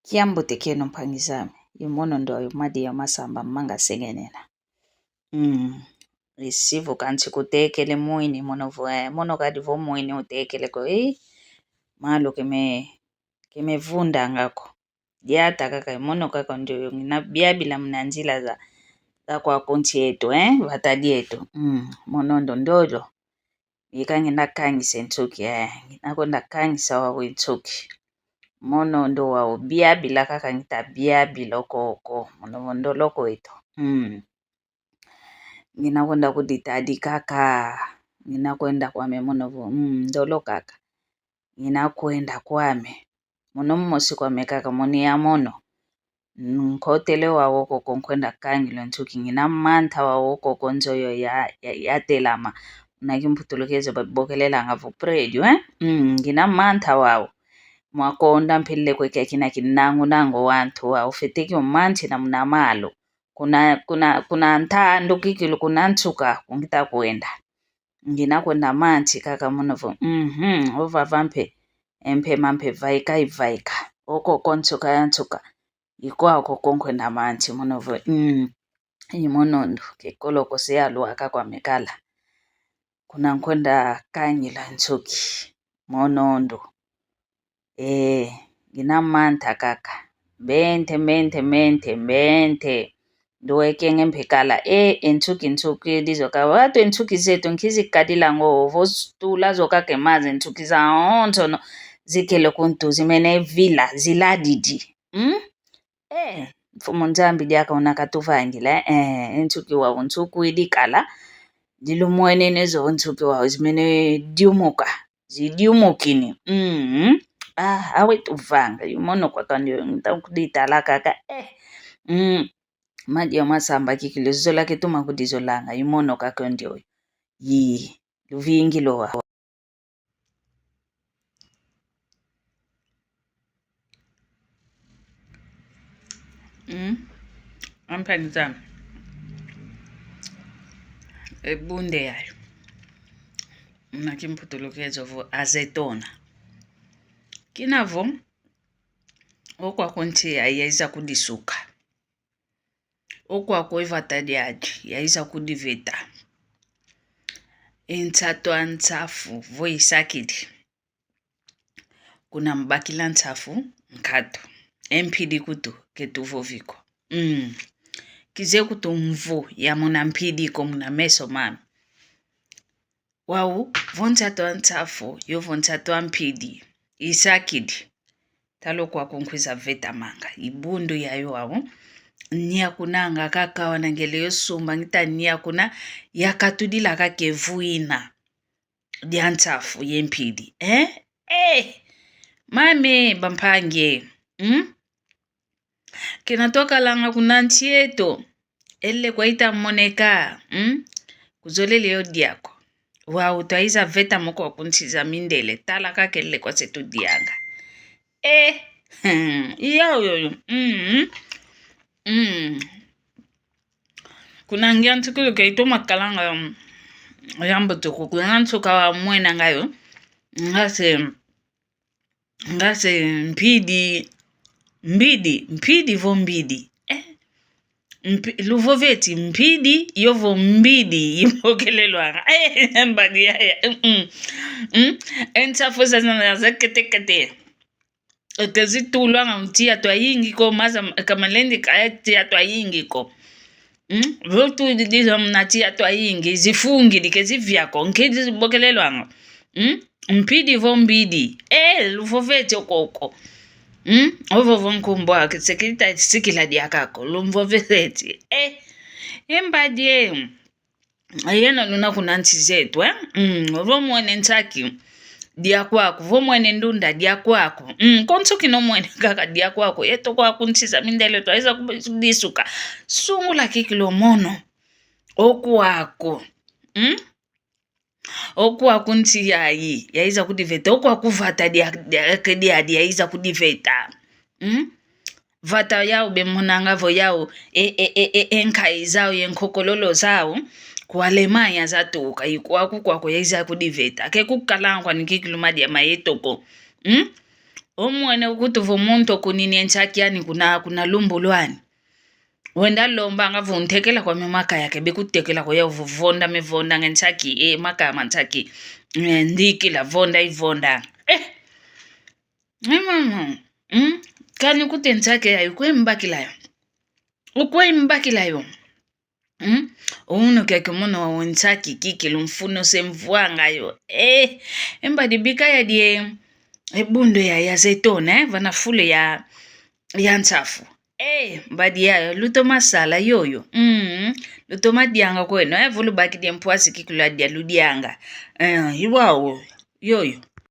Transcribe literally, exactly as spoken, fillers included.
Kiambote kieno mpangi zame, i mono ndo ayo Madia Masamba Manga Sengenena. Mm. Isi vo kansi kutekele mwini mono vo, eh, mono kadi vo mwini utekele ko, eh. Malu keme, kemevundanga ko. Diata kaka, i mono kaka ndioyo ngina biabila muna nzila za, za kwaku nsi eto, eh, vata dieto. Mm. Mono ndo ndolo. Ika ngina kangisa e nsuki, eh, ngina kwenda kangisa wau e nsuki. Mono ndo wau biabila kaka ngita biabila okoko, mono vo ndolo kweto. Mm. Ngina kwenda kuditadi kaka, ngina kwenda kwame mono vo, mm, ndolo kaka. Ngina kwenda kwame. Mono mosi kwame kaka moni ya mono. Nkotele wau okoko nkwenda kangila e nsuki, ngina manta wau okoko nzo yo ya, ya, yatelama. Muna kimputulukezo babokelelanga vo prédio, eh? Mm, ngina manta wau. Mwakonda mpilile kwe kia kina kinangu nangu wantu wau feteki umanti na muna malu. Kuna, kuna, kuna ntandu kikilu kuna nsuka, kungita kwenda. Ngina kwenda manti kaka mono vo, mhm, ovava mpe, e mpema mpe vaika ivaika. Okoko nsuka ya nsuka. Ikwa okoko nkwenda manti mono vo, mm, i mono ndo, ke kolo kose ya lwaka kwame kala. Kuna nkwenda kangila nsuki, mono ndo. Eh, ngina manta kaka. Mbente, mbente, mbente, mbente. Ndo ekenge mpe kala. Eh, e nsuki, nsuki dizo ka. Watu e nsuki zeto nki zikadila ngo, vo tula zo kaka e maza e nsuki zawonsono. Zikele kuntu, zimene vila, ziladidi. Hmm? Eh, Mfumu Nzambi diaka una katuvangila, eh, e nsuki wau nsuku idikala. Dilumwene nezo nsuki wau zimene diumuka. Zidiumukini. Mm. Ah, awe tuvanga. I mono kwa kandi nta kuditala kaka. Eh. Mm. Madia Masamba kikilu zola ketuma kudizolanga. I mono kaka ndioyo. Yi. Luvingilo wa. Mm. Ampangi zame. E bunde yayo. Na kimputulukezo vo acétona. Kina vo, okwaku nsi ya, yaiza kudisuka. Okwaku e vata diadi, yaiza kudiveta. E nsatu a nsafu, vo isakidi. Kuna mbakila nsafu, nkatu. E mpidi kutu, ke tuvovi ko. Mm. Kize kutu mvu ya muna mpidi ko muna meso mame. Wau, vo nsatu a nsafu, yo vo nsatu a mpidi. Isakidi. Tala okwaku nkwiza vetamanga. I bundu yayo wau. Niakunanga kaka wana ngele yo sumba ngita niakuna yakatudila kaka e vu ina. Dia nsafu ye mpidi. Eh? Eh! Mame, bampangi. Hmm? Kena twakalanga kuna nsi eto. Ele kwa ita moneka. Hmm? Kuzolele yo dia ko. Wau twaiza veta moko wa kunsi za mindele. Tala kaka ele kwa se tudianga. Eh, hmm, iyo, iyo, iyo. Mm, mm. Kuna ngia ntukulu ke itoma kalanga, mm, yambo tuku. Kuna nsuka wa mwena ngayo. Ngase, ngase mpidi, mbidi, mpidi vo mbidi. Eh, mpi-, luvoveti mpidi, yovo mbidi, imokelelwanga. Eh, mbadi yaya. Mm, mm. Mm? E nsafu zazana za kete kete. Eke zitulwanga mu tiya twayingi ko, maza ka malendi kaya tiya twayingi ko. Mm? Vo tudidiza muna tiya twayingi, zifungidi ke zivia ko, nki zibokelelwanga. Mm? Mpidi vo mbidi. Eh, luvoveti okoko. Mm? Ovovo nkumbu ake, se kita sikila diaka ko, lumvoveti. Eh, e mbadi e. Yeno luna kuna nsi zetu, eh? Mm, vo mwene nsaki, dia kwaku. Vo mwene ndunda, dia kwaku. Mm, konso kino mwene kaka, dia kwaku. Yeto kwaku nsi za mindele twaiza kudisuka. Sungula kikilu mono. Okwaku. Mm? Okwaku nsi yayi, yaiza kudiveta. Okwaku vata dia, dia, dia, dia, yaiza kudiveta. Mm? Vata yau bemonanga vo yau, e, e, e, e, e nkayi zau, ye nkokololo zau, ku Alemanha zatuka, i kwaku, kwaku yaiza kudiveta. Ke kukalanga kwani kikilu madia ma yeto ko. Mm? Omwene ukutu vo muntu okunini e nsaki ani kuna, kuna lumbu lwani. Wenda lombanga vo ntekela kwame makaya ke, bekutekela ko yau vo vonda me vonda nge nsaki, e, makaya ma nsaki. E, ndikila vonda ivonda. E. E, mama. Mm? Kani kute nsaki yayo, kwe mbakila yo. Ukwe mbakila yo. Mm? Uno kiaki mono wa nsaki kiki lumfuno se mvwanga yo. E, e mbadi bika ya die. E bundu ya, ya zetone, e, vana fulu ya, ya nsafu. E, mbadi yayo, lutoma sala yoyo. Mm, lutoma dianga kweno, e, vo lubakidi e mpwasi kikula dia ludianga. E, iwao, yoyo.